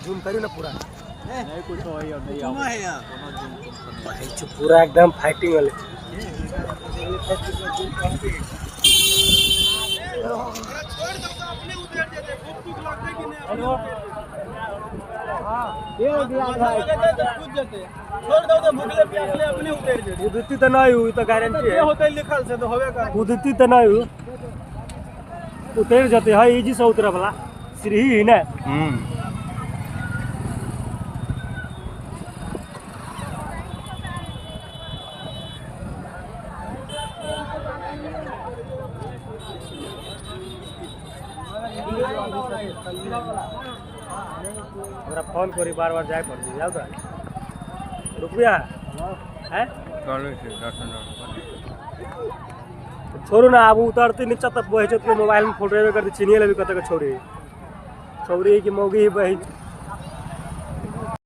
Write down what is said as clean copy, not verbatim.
Zoom करियो ना पूरा। नहीं कुछ होई और नहीं भाई जो पूरा एकदम फाइटिंग वाले। कुदती तो नहीं हुई तो गारंटी है। लिखल से तो होबे कर। कुदती तो नहीं हुई, उतर जाते है इजी से उतरे वाला सीढ़ी ही ना। हमरा फोन करी बार बार जाए पड़ जाओ तो रुपया है। चलै छै 10 मिनट। छोड़ू ना, आब उतरते नीचा तब बहे छै मोबाइल में फोटो एबे करते, चिन्हिए लेबी कतऽ के छौड़ी छौड़ी कि मौगी ही बही।